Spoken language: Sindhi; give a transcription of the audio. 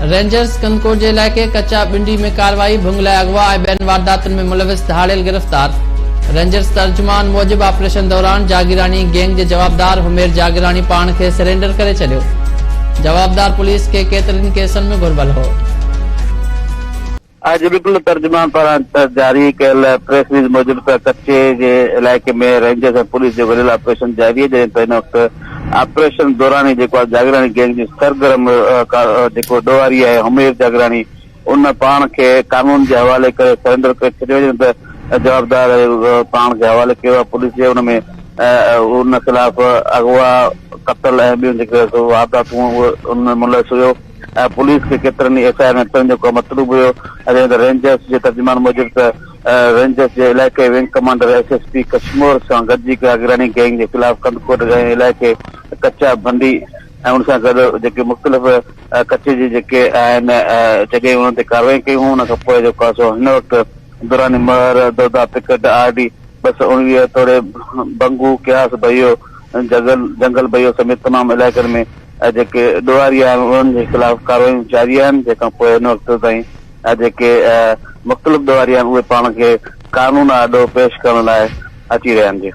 رينجرز ڪنڌڪوٽ جي علائقي ڪچا ٻنڊي ۾ ڪارروائي، ڀنگ لاء اغوا ۽ ٻين وارداتن ۾ ملوث ڌاڙيل گرفتار. رينجرز ترجمان موجب آپريشن دوران جاگيراڻي گينگ جي جوابدار حمير جاگيراڻي پاڻ کي سرينڊر ڪري ڇڏيو. جوابدار پوليس کي ڪيترين ڪيسن ۾ گهربل هو. اڄ بلڪل ترجمان پاران جاري ڪيل پريس رليز موجب ته ڪچي جي علائقي ۾ رينجرز ۽ پوليس جو گڏيل آپريشن جاري آهي جڏهن ته هن وقت آپريشن دوران ئي جيڪو آهي جاگيراڻي گينگ جي سرگرم جيڪو ڏوهاري آهي حمير جاگيراڻي ان پاڻ کي قانون جي حوالي ڪري سرينڊر ڪري ڇڏيو جڏهن ته جوابدار پاڻ کي حوالي ڪيو آهي پوليس جي ان ۾ ان خلاف اغوا قتل ۽ ٻيون جيڪي وارداتون اهي ان ۾ ملوث هيو. ۽ پوليس کي ڪيترن ئي ايف I R ۾ پڻ جيڪو مطلوب هيو جڏهن ته رينجرز جي ترجمان موجب ته رينجرز جي علائقي wing commander S S P Kashmore سان گڏجي گاگراڻي گينگ جي خلاف ڪنڌڪوٽ ۽ علائقي ڪچا ڀنڊي ۽ ان سان گڏ جيڪي مختلف ڪچي جي جيڪي آهن جڳهيون انهن تي ڪارروائيون ڪيون هيون ان کان پوء جيڪو آهي سو هن وقت دراني مهر دودا پڪٽ آر ڊي 219 توڙي بنگو قياس ڀيو جگل جنگل ڀيو سميت تمام علائقن ۾ جيڪي ڏوهاري آهن انهن جي خلاف ڪارروايون جاري آهن جنهن کان پوء هن وقت تائين جيڪي مختلف ڏوهاري آهن اهي پاڻ کي قانون آڏو پيش ڪرڻ لاء اچي رهيا آهن جي.